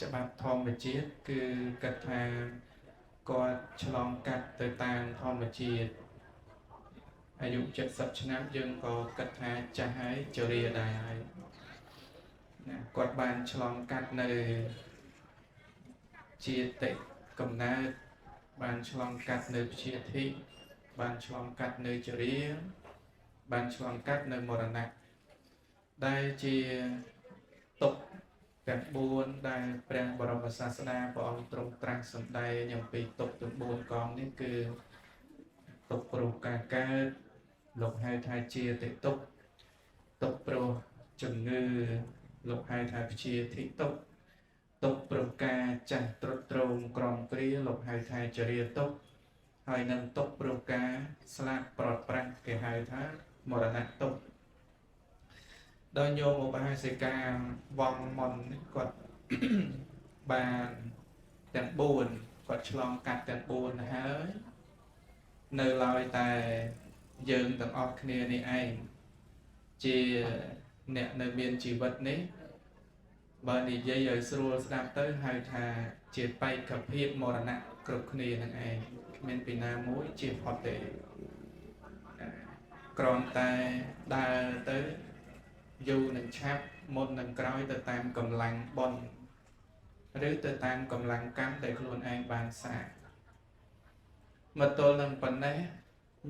ច្បាប់ធម្មជាតិគឺគិតថាគាត់ឆ្លងកាត់ទៅតាមធម្មជាតិអាយុ70ឆ្នាំយើងក៏គិតថាចាស់ហើយជរាដែរហើយណាគាត់បានឆ្លងកាត់នៅជាតិកំណើតបានឆ្លងកាត់នៅព្យាធិបានឆ្លងកាត់នៅជរាបានឆ្លងកាត់នៅមរណៈដែលជាទុក្ខទាំង4ដែលព្រះបរមសាស្តាព្រះអង្គទ្រង់ត្រាស់សម្ដែងអំពីទុក្ខទាំង4កងនេះគឺទុក្ខព្រោះការកើតលោកហៅថាជាតិទុក្ខទុក្ខព្រោះជំងឺលោកហៅថាព្យាធិទុក្ខទុក្ខព្រោះការចាស់ទ្រុឌទ្រោមក្រំគ្រាលោកហៅថាជរាទុក្ខហើយនឹងទុក្ខព្រោះការស្លាប់ប្រត់ប្រាស់គេហៅថាមរណៈទុក្ខដោយញោមឧបាសិកាវងមុននេះគាត់ បានទាំង4គាត់ឆ្លងកាត់ទាំង4ហើយនៅឡើយតែយើងទាំងអស់គ្នានេះឯងជាអ្នកនៅមានជីវិតនេះបើនិយាយឲ្យស្រួលស្ដាប់ទៅហៅថាជាបេក្ខភាពមរណៈគ្រប់គ្នានឹងឯងគ្មានពីណាមួយជាផុតទេក្រំតែដើរទៅយូរនឹងឆាប់មុននឹងក្រោយទៅតាមកម្លាំងបុណ្យឬទៅតាមកម្លាំងកម្មដែលខ្លួនឯងបានសាងមកទល់នឹងប៉ុណ្ណេះ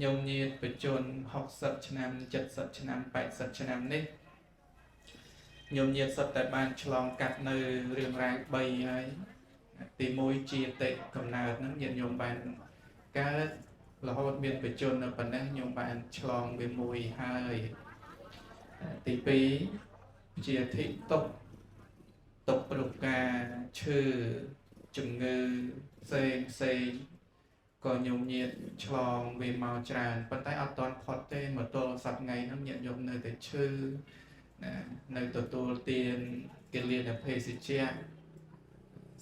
ញោមញាតបជន60ឆ្នាំ70ឆ្នាំ80ឆ្នាំនេះញោមញាតសុទ្ធតែបានឆ្លងកាត់នៅរឿងរ៉ាវ3ហើយទី1ជាតិកំណើតហ្នឹងញាតិញោមបានកើតរហូតមានបជននៅប៉ុណ្ណេះញោមបានឆ្លងវាមួយហើយទី2ជាធិទុក្ខទុក្ខព្រោះការឈឺជំងឺផ្សេងផ្សេងក៏ញោមញាតឆ្លងវាមកច្រើនប៉ុន្តែអត់ទាន់ផុតទេមកទល់សប្តាហ៍ថ្ងៃហ្នឹងញាតិញោមនៅតែឈឺណានៅទទួលទានគិលានភេសជ្ជៈ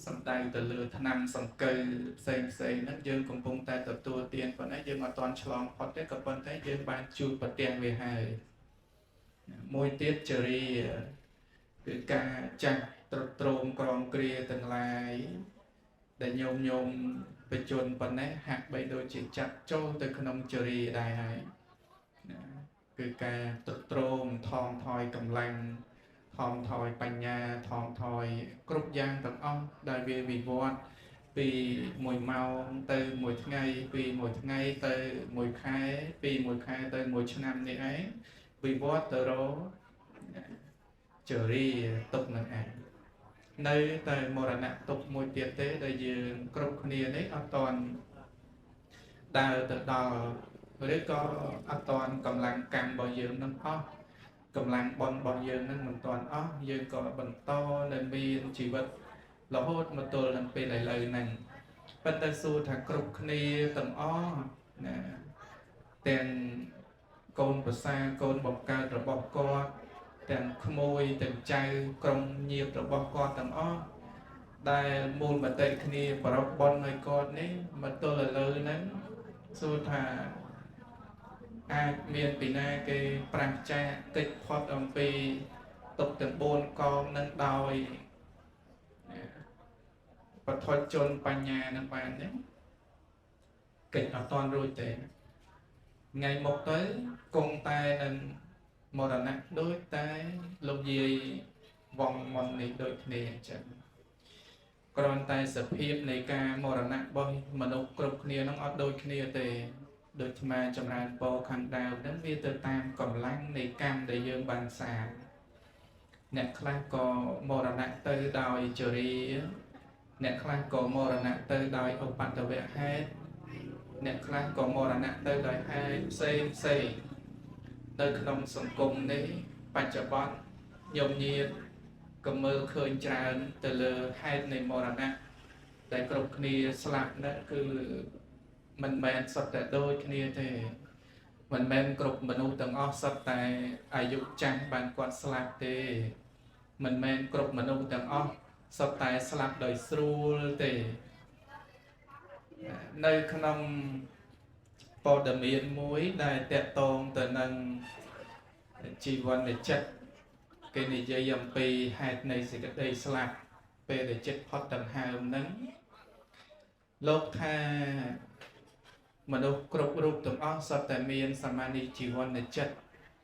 សំដៅទៅលើថ្នាំសង្កូវផ្សេងផ្សេងហ្នឹងយើងកំពុងតែទទួលទានប៉ុន្តែយើងអត់ទាន់ឆ្លងផុតទេក៏ប៉ុន្តែយើងបានជួបប្រទះវាហើយមួយទៀតចរិយាគឺការចាស់ទ្រុឌទ្រោមក្រងគ្រាទាំងឡាយដែលញោមញោមបជនប៉ុណ្ណេះហាក់បីដូចជាចាត់ចូលទៅក្នុងចរិយាដែរហើយណាគឺការទ្រុឌទ្រោមថមថយកម្លាំងថមថយបញ្ញាថមថយគ្រប់យ៉ាងទាំងអស់ដែលវាវិវត្តពី1ម៉ោងទៅមួយថ្ងៃពីមួយថ្ងៃទៅមួយខែពីមួយខែទៅមួយឆ្នាំនេះឯងវិវត្តទៅរកចរិយាទុក្ខនឹងឯងនៅតែមរណៈទុក្ខមួយទៀតទេដែលយើងគ្រប់គ្នានេះអត់ទាន់ដើរទៅដល់ឬក៏អត់ទាន់កម្លាំងកម្មរបស់យើងនឹងអស់កម្លាំងបុណ្យរបស់យើងនឹងមិនទាន់អស់យើងក៏បន្តនៅមានជីវិតរហូតមកទល់នឹងពេលឥឡូវហ្នឹងប៉ុន្តែសួរថាគ្រប់គ្នាទាំងអស់ណាទាំងកូនប្រសាកូនបង្កើតរបស់គាត់ទាំងក្មួយទាំងចៅក្រុមញាតិរបស់គាត់ទាំងអស់ដែលមូលមតិគ្នាប្រពបុណ្យឲ្យគាត់នេះមកទល់ឥឡូវហ្នឹងសួរថាអាចមានពីណាគេប្រាសចាកកិច្ចផុតអំពីទុក្ខទាំង4កងនឹងដោយបថុជនបញ្ញានឹងបានទេកិច្ចអត់ទាន់រួចទេថ្ងៃមុខទៅគង់តែនឹងមរណៈដូចតែលោកយាយវងមុននេះដូចគ្នាអញ្ចឹងគ្រាន់តែសភាពនៃការមរណៈរបស់មនុស្សគ្រប់គ្នានឹងអត់ដូចគ្នាទេដូចអាត្មាចម្រើនពរខាងដើមហ្នឹងវាទៅតាមកម្លាំងនៃកម្មដែលយើងបានសាងអ្នកខ្លះក៏មរណៈទៅដោយជរាអ្នកខ្លះក៏មរណៈទៅដោយឧបទ្ទវហេតុអ្នកខ្លះក៏មរណៈទៅដោយហេតុផ្សេងផ្សេងនៅក្នុងសង្គមនេះបច្ចុប្បន្នញោមញាតក៏មើលឃើញច្រើនទៅលើហេតុនៃមរណៈដែលគ្រប់គ្នាស្លាប់ហ្នឹងគឺមិនមែនសុទ្ធតែដូចគ្នាទេមិនមែនគ្រប់មនុស្សទាំងអស់សុទ្ធតែអាយុចាស់បានគាត់ស្លាប់ទេមិនមែនគ្រប់មនុស្សទាំងអស់សុទ្ធតែស្លាប់ដោយស្រួលទេនៅក្នុងព័ត៌មានមួយដែលតកតងទៅនឹងជីវនចិត្តគេនិយាយអំពីហេតុនៃសេចក្តីស្លាប់ ពេលដែលចិត្តផុតដង្ហើមហ្នឹងលោកថាមនុស្សគ្រប់រូបទាំងអស់សុទ្ធតែមានសមានិជីវនចិត្ត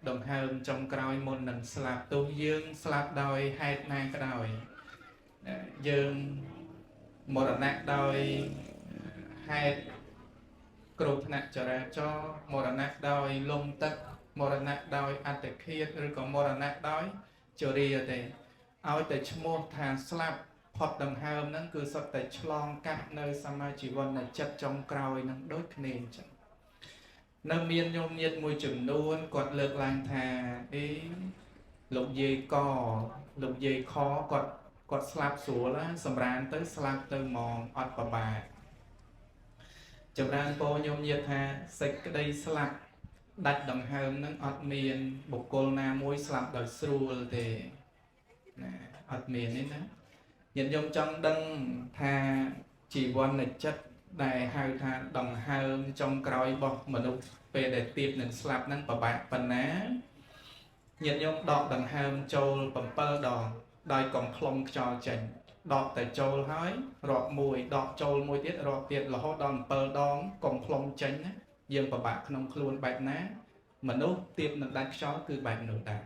ដង្ហើមចុងក្រោយមុននឹងស្លាប់ទោះយើងស្លាប់ដោយហេតុណាក៏ដោយយើងមរណៈដោយហេតុគ្រោះថ្នាក់ចរាចរណ៍មរណៈដោយលំទឹកមរណៈដោយអត្តឃាតឬក៏មរណៈដោយជរាទេឲ្យតែឈ្មោះថាស្លាប់ផុតដង្ហើមហ្នឹងគឺសុទ្ធតែឆ្លងកាត់នៅសមាជីវនចិត្តចុងក្រោយនឹងដូចគ្នាអញ្ចឹងនៅមានញោមញាតិមួយចំនួនគាត់លើកឡើងថាអីលោកយាយកលោកយាយខគាត់ស្លាប់ស្រួលណាសម្រានទៅស្លាប់ទៅហ្មងអត់ប្របាកចម្រើនពរញោមញាតិថាសេចក្តីស្លាប់ដាច់ដង្ហើមនឹងអត់មានបុគ្គលណាមួយស្លាប់ដោយស្រួលទេណាអត់មានទេណាញាតិញោមចង់ដឹងថាជីវនចិត្តដែលហៅថាដង្ហើមចុងក្រោយរបស់មនុស្សពេលដែលទៀបនឹងស្លាប់នឹងពិបាកប៉ុណ្ណាញាតិញោមដកដង្ហើមចូល7ដងដោយកុំផ្លុំខ្យល់ចេញដកតែចូលហើយរាប់មួយដកចូលមួយទៀតរាប់ទៀតរហូតដល់7ដងកុំផ្លុំចេញណាយើងពិបាកក្នុងខ្លួនបែបណាមនុស្សទៀបនឹងដាច់ខ្យល់គឺបែបនោះដែរ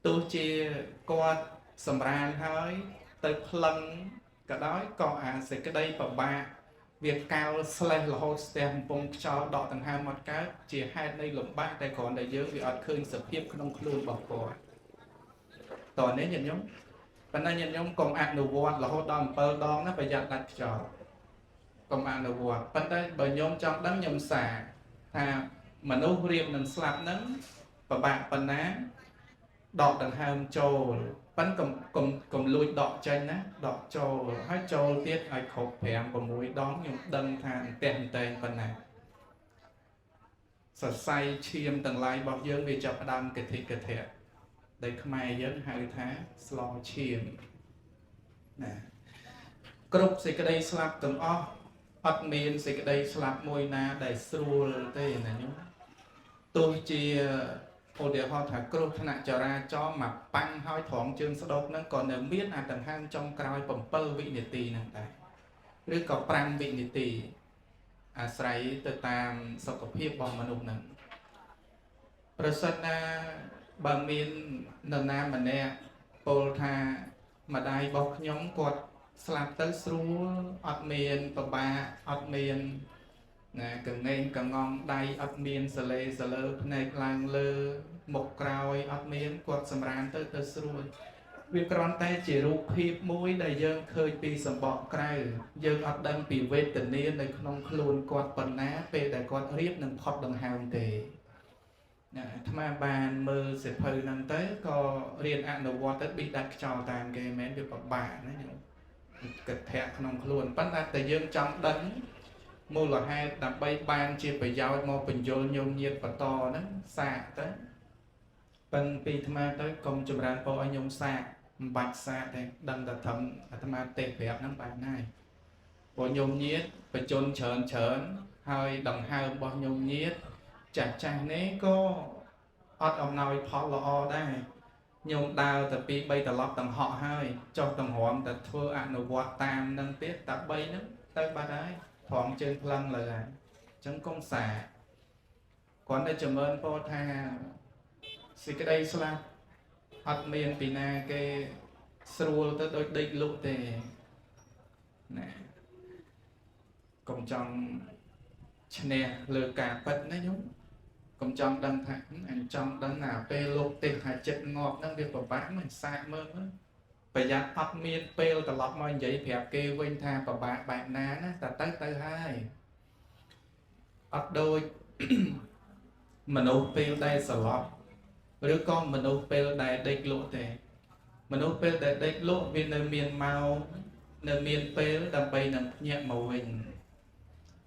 ទោះជាគាត់សម្រានហើយទៅផ្លឹងក៏ដោយក៏អាសេចក្តីពិបាកវាកោលស្លេះរហូតស្ទះកំពុងខ្យល់ដកដង្ហើមអត់កើតជាហេតុនៃលំបាកតែគ្រាន់តែយើងវាអត់ឃើញសភាពក្នុងខ្លួនរបស់គាត់តោះនេះញាតិញោមប៉ុន្តែញាតិញោមកុំអនុវត្តរហូតដល់7ដងណាប្រយ័ត្នដាច់ខ្យល់កុំអនុវត្តប៉ុន្តែបើញោមចង់ដឹងញោមសាថាមនុស្សរៀបនឹងស្លាប់ហ្នឹងពិបាកប៉ុណ្ណាដកដង្ហើមចូលប៉ិនកុំកុំកុំលួចដកចេញណាដកចូលហើយចូលទៀតឲ្យគ្រប់5 6ដងខ្ញុំដឹងថាអន្ទះអន្តែងប៉ុណ្ណាសរសៃឈាមទាំងឡាយរបស់យើងវាចាប់ផ្ដើមកធិកធៈដែលខ្មែរយើងហៅថាស្លឈាមណាគ្រប់សេចក្តីស្លាប់ទាំងអស់អត់មានសេចក្តីស្លាប់មួយណាដែលស្រួលទេណាញោមទោះជាឧទាហរណ៍ថាគ្រោះថ្នាក់ចរាចរណ៍មកប៉ាំងហើយត្រង់ជើងស្ដោកហ្នឹងក៏នៅមានអាដង្ហើមចុងក្រោយ7វិនាទីហ្នឹងដែរឬក៏5វិនាទីអាស្រ័យទៅតាមសុខភាពរបស់មនុស្សហ្នឹងប្រសិនណាបើមាននរណាម្នាក់ពោលថាម្ដាយរបស់ខ្ញុំគាត់ស្លាប់ទៅស្រួលអត់មានពិបាកអត់មានណាកងែងកងងដៃអត់មានសលេសលើភ្នែកឡើងលើមុខក្រោយអត់មានគាត់សម្រានទៅទៅស្រួលវាគ្រាន់តែជារូបភាពមួយដែលយើងឃើញពីសម្បកក្រៅយើងអត់ដឹងពីវេទនានៅក្នុងខ្លួនគាត់ប៉ុណ្ណាពេលដែលគាត់រៀបនឹងផុតដង្ហើមទេណាអាត្មាបានមើលសិភៅហ្នឹងទៅក៏រៀនអនុវត្តទៅប៊ីដាច់ខ្យល់តាមគេមែនវាពិបាកណាញោមគិតធាក់ក្នុងខ្លួនប៉ុន្តែតែយើងចង់ដឹងមូលហេតុដើម្បីបានជាប្រយោជន៍មកបញ្យលញោមញាតបន្តហ្នឹងសាកទៅប៉ិនពីអាត្មាទៅកុំចម្រើនពរឲ្យញោមសាកមិនបាច់សាកទេដឹងតែធំអាត្មាទេប្រាប់ហ្នឹងបានហើយព្រោះញោមញាតបជនច្រើនច្រើនហើយដង្ហើមរបស់ញោមញាតចាស់ចាស់នេះក៏អត់អំណោយផលល្អដែរញោមដើរតែ2 3ត្រឡប់ទាំងហក់ហើយចុះទាំងរំតែធ្វើអនុវត្តតាមនឹងទៀតតែ3ហ្នឹងទៅបាត់ហើយត្រង់ជើងផ្លឹងលើហើយអញ្ចឹងកុំសាគ្រាន់តែចម្រើនពរថាសេចក្តីស្លាប់អត់មានពីណាគេស្រួលទៅដូចដេកលក់ទេណាកុំចង់ឈ្នះលើការពិតណាញោមកុំចង់ដឹងថាអញចង់ដឹងណាពេលលោកទេសថាចិត្តងាប់ហ្នឹងវាពិបាកមិនសាកមើលមើលប្រយ័ត្នអត់មានពេលត្រឡប់មកនិយាយប្រាប់គេវិញថាពិបាកបែបណាណាតែទៅទៅហើយអត់ដូច មនុស្សពេលដែលសន្លប់ឬក៏មនុស្សពេលដែលដេកលក់ទេមនុស្សពេលដែលដេកលក់វានៅមានម៉ោងនៅមានពេលដើម្បីនឹងភ្ញាក់មកវិញ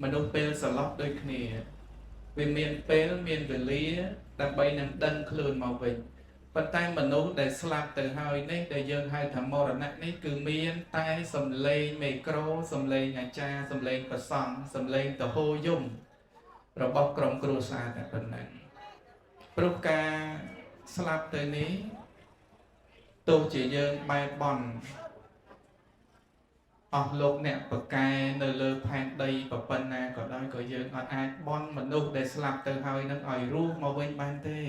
មនុស្សពេលសន្លប់ដូចគ្នាវាមានពេលមានវេលាដើម្បីនឹងដឹងខ្លួនមកវិញប៉ុន្តែមនុស្សដែលស្លាប់ទៅហើយនេះដែលយើងហៅថាមរណៈនេះគឺមានតែសំឡេងមេក្រូសំឡេងអាចារ្យសំឡេងប្រសង់សំឡេងតហោយំរបស់ក្រុមគ្រួសារតែប៉ុណ្ណឹងព្រោះការស្លាប់ទៅនេះទោះជាយើងបែបបន់ អស់លោកអ្នកប្រកែនៅលើផែនដីប៉ុណ្ណាក៏ដោយក៏យើងអត់អាចបន់មនុស្សដែលស្លាប់ទៅហើយនឹងឲ្យរស់មកវិញបានទេ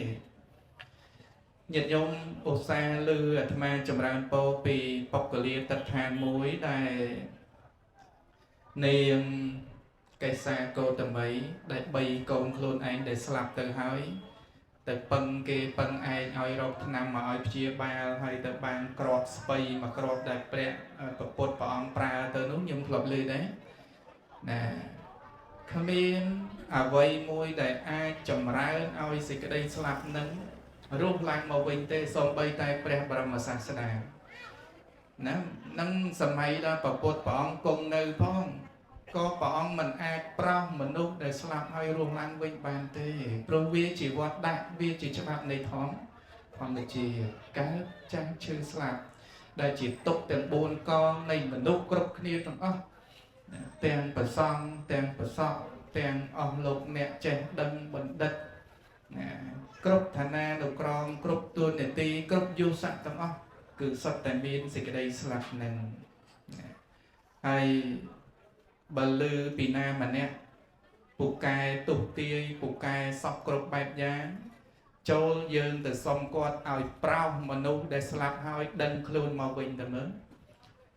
ញាតិញោមឧស្សាហ៍ឮអាត្មាចម្រើនពរពីបុគ្គលាទិដ្ឋានមួយដែលនាងកេសាគោតមីដែល3កូនខ្លួនឯងដែលស្លាប់ទៅហើយទៅពឹងគេពឹងឯងឲ្យរកថ្នាំមកឲ្យព្យាបាលហើយទៅបានក្របស្បៃមួយក្របដែលព្រះពុទ្ធព្រះអង្គប្រើទៅនោះខ្ញុំធ្លាប់ឮដែរណាគ្មានអ្វីមួយដែលអាចចម្រើនឲ្យសេចក្តីស្លាប់នឹងរស់ឡើងមកវិញទេសូម្បីតែព្រះបរមសាស្តាណានឹងសម័យដល់ព្រះពុទ្ធព្រះអង្គគង់នៅផងក៏ព្រះអង្គមិនអាចប្រោសមនុស្សដែលស្លាប់ហើយរស់ឡើងវិញបានទេព្រោះវាជាវត្តដាក់វាជាច្បាប់នៃធម្មជាតិកើតចាស់ឈឺស្លាប់ដែលជាទុក្ខទាំង4កងនៃមនុស្សគ្រប់គ្នាទាំងអស់ទាំងប្រសង់ទាំងប្រសពទាំងអស់លោកអ្នកចេះដឹងបណ្ឌិតណាគ្រប់ឋានានុក្រមគ្រប់តួនាទីគ្រប់យុស័កទាំងអស់គឺសុទ្ធតែមានសេចក្តីស្លាប់នឹងហើយបើលឺពីណាម្នាក់ពូកែទុះទាយពូកែសពគ្រប់បែបយ៉ាងចូលយើងទៅសុំគាត់ឲ្យប្រោសមនុស្សដែលស្លាប់ហើយដឹងខ្លួនមកវិញទៅមើល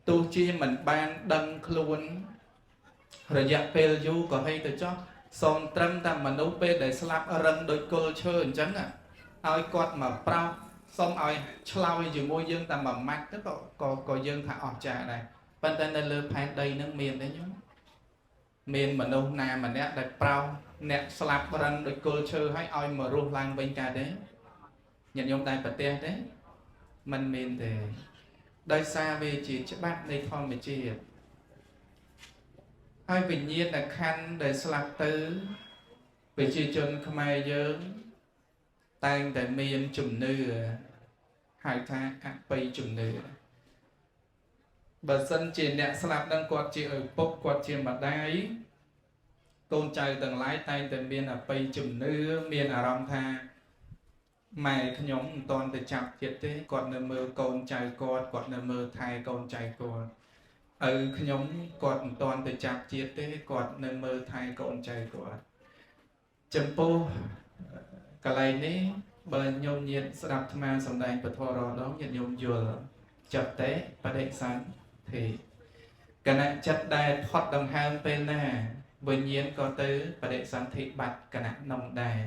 ទោះជាមិនបានដឹងខ្លួនរយៈពេលយូរក៏ហីទៅចោះសូមត្រឹមតែមនុស្សពេលដែលស្លាប់រឹងដូចគល់ឈើអញ្ចឹងឲ្យគាត់មកប្រោសសូមឲ្យឆ្លើយជាមួយយើងតែមួយម៉ាត់ទៅក៏យើងថាអស្ចារ្យដែរប៉ុន្តែនៅលើផែនដីនឹងមានទេញោមមានមនុស្សណាម្នាក់ដែលប្រោសអ្នកស្លាប់រឹងដូចគល់ឈើហើយឲ្យមករស់ឡើងវិញកើតទេញាតិញោមដែលប្រទះទេមិនមានទេដោយសារវាជាច្បាប់នៃធម្មជាតិហើយវិញ្ញាណក្ខន្ធដែលស្លាប់ទៅប្រជាជនខ្មែរយើងតែងតែមានជំនឿហៅថាអបិយជំនឿបើសិនជាអ្នកស្លាប់នឹងគាត់ជាឪពុកគាត់ជាម្ដាយកូនចៅទាំងឡាយតែងតែមានអបិយជំនឿមានអារម្មណ៍ថាម៉ែខ្ញុំមិនទាន់ទៅចាប់ជាតិទេគាត់នៅមើលកូនចៅគាត់គាត់នៅមើលថែកូនចៅគាត់ឪខ្ញុំគាត់មិនទាន់ទៅចាប់ជាតិទេគាត់នៅមើលថែកូនចៅគាត់ចំពោះកន្លែងនេះបើញោមញាតស្ដាប់អាត្មាសម្ដែងពធរដងញាតញោមយល់ចិត្តទេបដិសន្ធិគណៈចិត្តដែលផុតដង្ហើមពេលណាវិញ្ញាណក៏ទៅបដិសន្ធិបាត់គណៈនំដែរ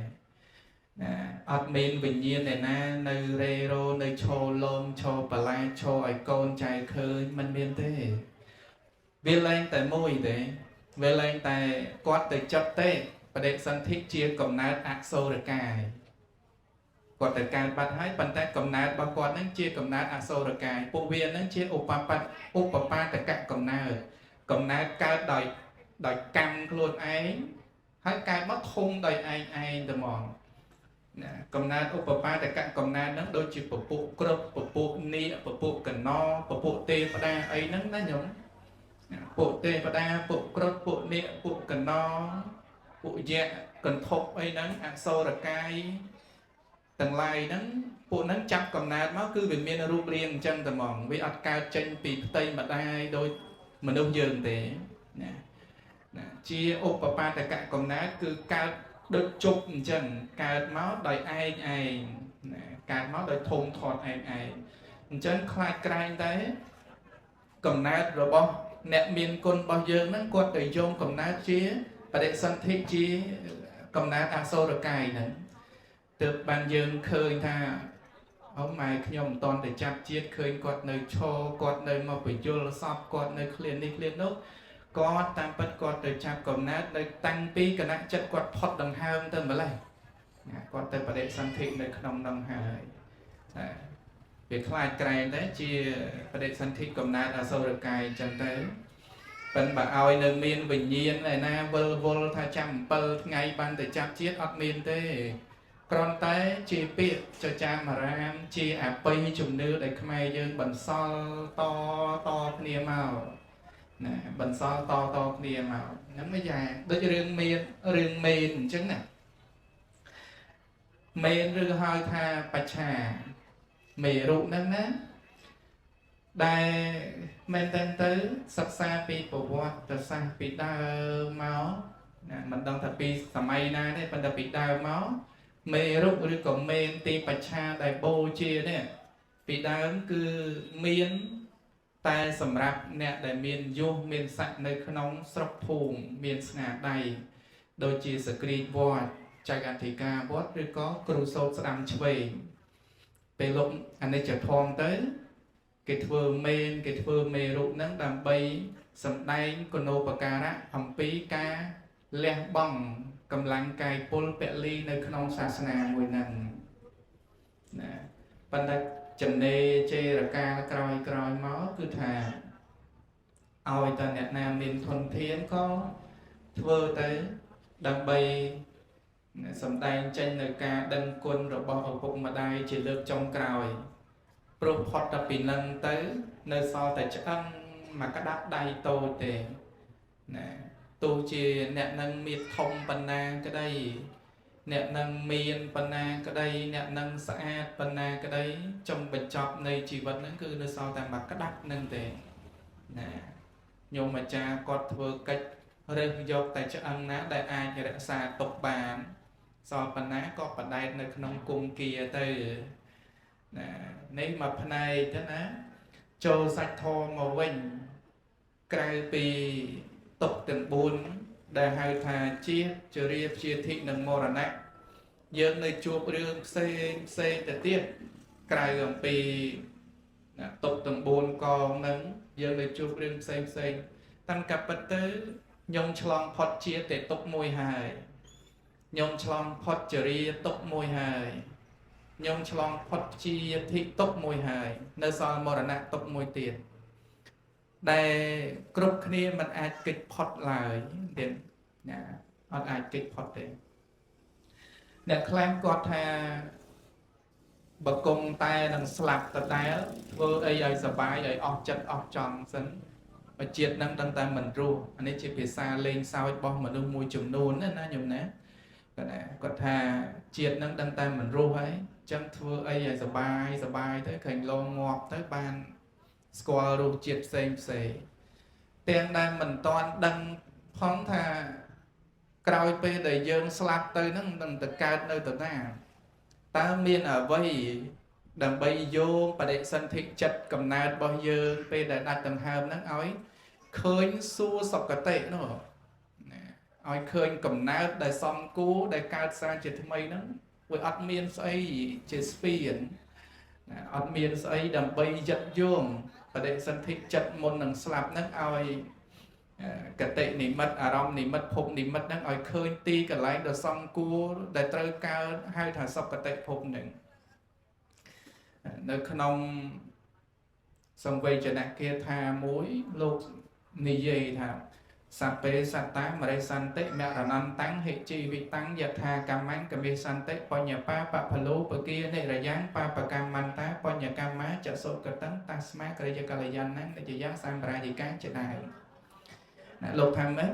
ណាអត់មានវិញ្ញាណឯណានៅរេរោនៅឈរលងឈរបលាឈរឲ្យកូនចៅឃើញមិនមានទេវាលែងតែមួយទេវាលែងតែគាត់ទៅចិត្តទេបដិសន្ធិជាកំណើតអសូរកាយគាត់ទៅកើតបាត់ហើយប៉ុន្តែកំណើតរបស់គាត់នឹងជាកំណើតអសូរកាយពួកវានឹងជាឧបបាតកកំណើតកំណើតកើតដោយកម្មខ្លួនឯងហើយកើតមកធំដោយឯងឯងទៅហ្មងណាកំណើតឧបបាតកកំណើតហ្នឹងដូចជាពពួកគ្រប់ពពួកនាគពពួកកណពពួកទេវតាអីហ្នឹងណាញោមពួកទេវតាពួកគ្រប់ពួកនាគពួកកណពួកយៈកន្ធប់អីហ្នឹងអសូរកាយទាំងឡាយហ្នឹងពួកហ្នឹងចាប់កំណើតមកគឺវាមានរូបរាងអញ្ចឹងតែហ្មងវាអត់កើតចេញពីផ្ទៃម្ដាយដោយមនុស្សយើងទេណាណាជាឧបបាតកកំណើតគឺកើតដូចជប់អញ្ចឹងកើតមកដោយឯងឯងណាកើតមកដោយធំធាត់ឯងឯងអញ្ចឹងខ្លាចក្រែងតែកំណើតរបស់អ្នកមានគុណរបស់យើងហ្នឹងគាត់ទៅយកកំណើតជាបដិសន្ធិជាកំណើតអសូរកាយហ្នឹងទើបបានយើងឃើញថាអូម៉ែខ្ញុំមិនតន់តែចាប់ជាតិឃើញគាត់នៅឈរគាត់នៅមកបញ្យលសពគាត់នៅឃ្លាននេះឃ្លាននោះគាត់តាមពិតគាត់ទៅចាប់កំណើតនៅតាំងពីគណៈចិត្តគាត់ផុតដង្ហើមទៅម្លេះណាគាត់ទៅបដិសន្ធិនៅក្នុងនោះហើយណាវាខ្លាចក្រែងដែរជាបដិសន្ធិកំណើតអសូរកាយអញ្ចឹងទៅប៉ិនបើឲ្យនៅមានវិញ្ញាណឯណាវិលវល់ថាចាំ7ថ្ងៃបានទៅចាប់ជាតិអត់មានទេគ្រាន់តែជាពាក្យចចាមរាមជាអបិយជំនឿដែលខ្មែរយើងបន្សល់តតគ្នាមកណាបន្សល់តតគ្នាមកហ្នឹងមួយយ៉ាងដូចរឿងមានរឿងមេនអញ្ចឹងណាមេនឬហៅថាបច្ឆាមេរុហ្នឹងណា ដែលមែនតើទៅសិក្សាពីប្រវត្តិសាស្ត្រពីដើមមកណាមិនដឹងថាពីសម័យណាទេប៉ុន្តែពីដើមមកមេរុឬក៏មេនទីបច្ឆាដែលបូជានេះពីដើមគឺមានតែសម្រាប់អ្នកដែលមានយុះមានស័ក្តិនៅក្នុងស្រុកភូមិមានស្នាដៃដូចជាសក្រីវត្តចៅអធិការវត្តឬក៏គ្រូសោតស្ដាំឆ្វេងពេលលោកអនិច្ចធម៌ទៅគេធ្វើមេនគេធ្វើមេរុហ្នឹងដើម្បីសម្ដែងគុណូបការៈអំពីការលះបង់កម្លាំងកាយពលពលីនៅក្នុងសាសនាមួយហ្នឹងណាប៉ុន្តែចំណេចេរកាលក្រោយក្រោយមកគឺថាឲ្យតែអ្នកណាមានធនធានក៏ធ្វើទៅដើម្បីសម្ដែងចេញនៅការដឹងគុណរបស់ឪពុកម្ដាយជាលើកចុងក្រោយព្រោះផុតតែពីនឹងទៅនៅសល់តែឆ្អឹងមួយក្តាប់ដៃតូចទេណាទោះជាអ្នកនឹងមានធំប៉ុណ្ណាក្តីអ្នកនឹងមានប៉ុណ្ណាក្តីអ្នកនឹងស្អាតប៉ុណ្ណាក្តីចុងបញ្ចប់នៃជីវិតហ្នឹងគឺនៅសល់តែមួយក្តាប់ហ្នឹងទេណាញោមអាចារ្យគាត់ធ្វើកិច្ចរើសយកតែឆ្អឹងណាដែលអាចរក្សាទុកបានសល់ប៉ុណ្ណាក៏បដែតនៅក្នុងគង្គគាទៅណានេះមួយផ្នែកទៅណាចូលសាច់ធម៌មកវិញក្រៅពីទុកទាំង4ដែលហៅថាជាតិជរាព្យាធិនិងមរណៈយើងនៅជួបរឿងផ្សេងផ្សេងទៅទៀតក្រៅអំពីទុកទាំង4កងហ្នឹងយើងនៅជួបរឿងផ្សេងផ្សេងតាំងកាពិតទៅខ្ញុំឆ្លងផុតជាតិទុកមួយហើយខ្ញុំឆ្លងផុតជរាទុកមួយហើយខ្ញុំឆ្លងផុតជាធិទុកមួយហើយនៅសល់មរណៈទុកមួយទៀតដែលគ្រប់គ្នាមិនអាចគេចផុតឡើយទៀតណាអត់អាចគេចផុតទេអ្នកខ្លះគាត់ថាបើគង់តែនឹងស្លាប់ដដែលធ្វើអីឲ្យសបាយឲ្យអស់ចិត្តអស់ចង់សិនបើជាតិនឹងដឹងតែមិនរស់អានេះជាភាសាលេងសើចរបស់មនុស្សមួយចំនួនណាណាញោមណាគាត់ណាគាត់ថាជាតិនឹងដឹងតែមិនរស់ហើយចឹងធ្វើអីឲ្យសបាយសបាយទៅឃើញលងងាប់ទៅបានស្គាល់រសជាតិផ្សេងផ្សេងទាំងដែលមិនតាន់ដឹងផងថាក្រោយពេលដែលយើងស្លាប់ទៅហ្នឹងនឹងទៅកើតនៅទៅណាតើមានអ្វីដើម្បីយោងបដិសន្ធិចិត្តកំណើតរបស់យើងពេលដែលដាច់ដង្ហើមហ្នឹងឲ្យឃើញសួរសុគតិនោះណាឲ្យឃើញកំណើតដែលសំគួរដែលកើតសារជាថ្មីហ្នឹងវាអត់មានស្អីជាស្ពានណាអត់មានស្អីដើម្បីយឹតយោងបដិសន្ធិចិត្តមុននឹងស្លាប់ហ្នឹងឲ្យកតិនិមិត្តអារម្មណ៍និមិត្តភពនិមិត្តហ្នឹងឲ្យឃើញទីកន្លែងដ៏សំគួរដែលត្រូវកើតហៅថាសុគតិភពហ្នឹងនៅក្នុងសង្វេជនគាថាមួយលោកនិយាយថាសពេសត្តាមរិសន្តិមរណន្តੰហិជីវិតੰយថាកម្មੰកមេសន្តិបញ្ញបាបផលោពគានិរយ៉ាងបាបកម្មន្តាបញ្ញកម្មាចសុកតੰតាស្មាក្រិយកល្យាណੰនិច្ចយ៉ាងសម្រាយកាជាដើមណាលោកថាម៉េច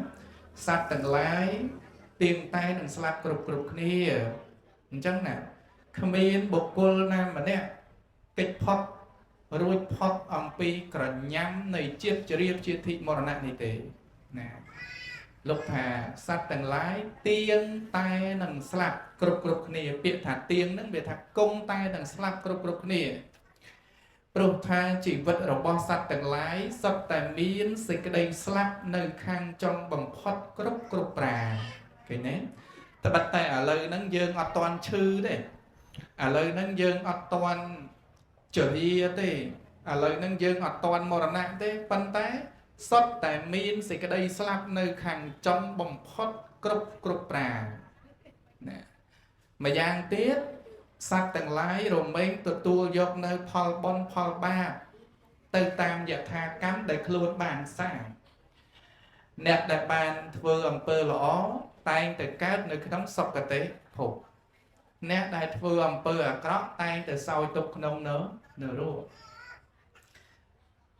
សត្វទាំងឡាយទៀងតែនឹងស្លាប់គ្រប់គ្រប់គ្នាអញ្ចឹងណាគ្មានបុគ្គលណាម្នាក់គេចផុតរួចផុតអំពីក្រញាំនៃជាតិជរាព្យាធិមរណៈនេះទេណាលោកថាសត្វទាំងឡាយទៀងតែនឹងស្លាប់គ្រប់គ្រប់គ្នាពាក្យថាទៀងហ្នឹងវាថាគង់តែនឹងស្លាប់គ្រប់គ្រប់គ្នាព្រោះថាជីវិតរបស់សត្វទាំងឡាយសុទ្ធតែមានសេចក្តីស្លាប់នៅខាងចុងបំផុតគ្រប់គ្រប់ប្រាឃើញទេត្បិតតែឥឡូវហ្នឹងយើងអត់ទាន់ឈឺទេឥឡូវហ្នឹងយើងអត់ទាន់ជរាទេឥឡូវហ្នឹងយើងអត់ទាន់មរណៈទេប៉ុន្តែសុទ្ធតែមានសេចក្តីស្លាប់នៅខាងចុងបំផុតគ្រប់គ្រប់ប្រាណាម្យ៉ាងទៀតសត្វទាំងឡាយរមែងទទួលយកនៅផលបុណ្យផលបាបទៅតាមយថាកម្មដែលខ្លួនបានសាងអ្នកដែលបានធ្វើអំពើល្អតែងតែកើតនៅក្នុងសុគតិភពអ្នកដែលធ្វើអំពើអាក្រក់តែងតែសោយទុក្ខក្នុងនរក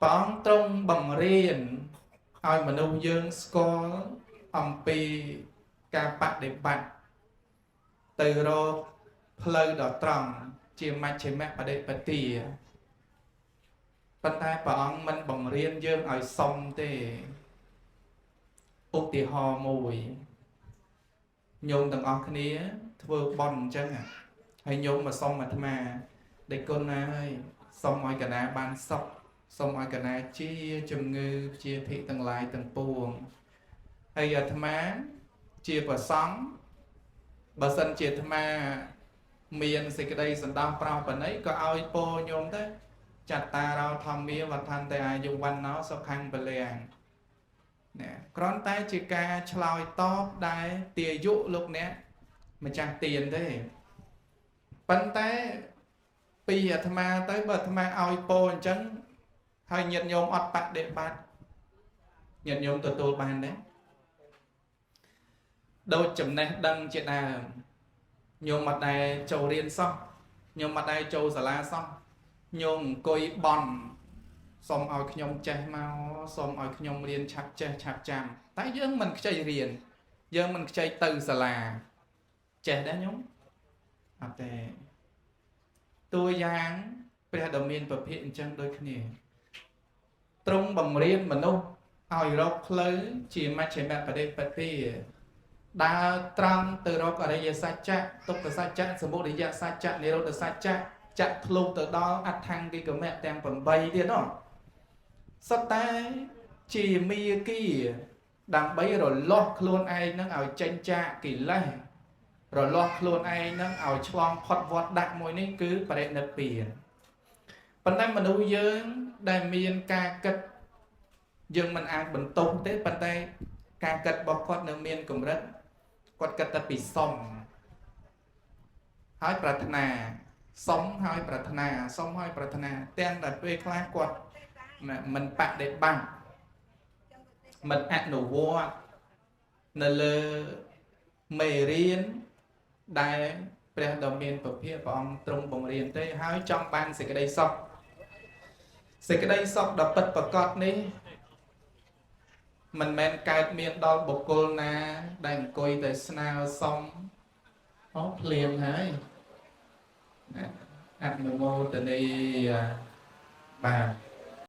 ព្រះអង្គទ្រង់បង្រៀនឲ្យមនុស្សយើងស្គាល់អំពីការបដិបត្តិទៅរកផ្លូវដ៏ត្រង់ជាមជ្ឈិមបដិបទា ប៉ុន្តែព្រះអង្គមិនបង្រៀនយើងឲ្យសុំទេឧទាហរណ៍មួយញោមទាំងអស់គ្នាធ្វើបន់អញ្ចឹងហើយញោមមកសុំអាត្មាដេចគុណណាហើយសុំឲ្យកណាបានសុខសុំឲ្យកណាជាជំងឺជាភិទាំងឡាយទាំងពួងហើយអាត្មាជាប្រសង់បើសិនជាអាត្មាមានសេចក្តីសន្តោសប្រោសប្រណីក៏ឲ្យពោញោមទៅចត្តារោធម្មាវដ្ឋន្តិអាយុវណ្ណោសុខੰពលំណាគ្រាន់តែជាការឆ្លើយតបដែលទាយុលោកអ្នកម្ចាស់ទានទេប៉ុន្តែពីអាត្មាទៅបើអាត្មាឲ្យពោអញ្ចឹងហើយញាតិញោមអត់បដិបត្តិញាតិញោមទទួលបានទេដូចចំណេះដឹងជាដើមញោមអត់ដែលចូលរៀនសោះញោមអត់ដែលចូលសាលាសោះញោមអង្គុយបន់សូមឲ្យខ្ញុំចេះមកសូមឲ្យខ្ញុំរៀនឆាប់ចេះឆាប់ចាំតែយើងមិនខ្ចីរៀនយើងមិនខ្ចីទៅសាលាចេះដែរញោមអត់ទេតួយ៉ាងព្រះដ៏មានពភិអញ្ចឹងដូចគ្នាទ្រង់បង្រៀនមនុស្សឲ្យរកផ្លូវជាមជ្ឈិមបដិបទាដើរត្រង់ទៅរកអរិយសច្ចៈទុក្ខសច្ចៈសមុទយសច្ចៈនិរោធសច្ចៈចាក់ធ្លុះទៅដល់អដ្ឋង្គិកមៈទាំង8ទៀតនោះសុទ្ធតែជាមាគ៌ាដើម្បីរលាស់ខ្លួនឯងនឹងឲ្យចេញចាកកិលេសរលាស់ខ្លួនឯងនឹងឲ្យឆ្លងផុតវដ្តដាក់មួយនេះគឺបរិនិព្វានប៉ុន្តែមនុស្សយើងដែលមានការគិតយើងមិនអាចបន្ទោសទេប៉ុន្តែការគិតរបស់គាត់នៅមានកម្រិតគាត់គិតតែពីសុំហើយប្រាថ្នាសុំហើយប្រាថ្នាសុំហើយប្រាថ្នាទាំងតែពេលខ្លះគាត់មិនបដិបត្តិមិនអនុវត្តនៅលើមេរៀនដែលព្រះដ៏មានពភាព្រះអង្គទ្រង់បង្រៀនទេហើយចង់បានសេចក្តីសុខសេចក្តីសុខដ៏ពិតប្រាកដនេះមិនមែនកើតមានដល់បុគ្គលណាដែលអង្គុយតែស្នើសុំអូភ្លៀងហើយអនុមោទនីបាទ។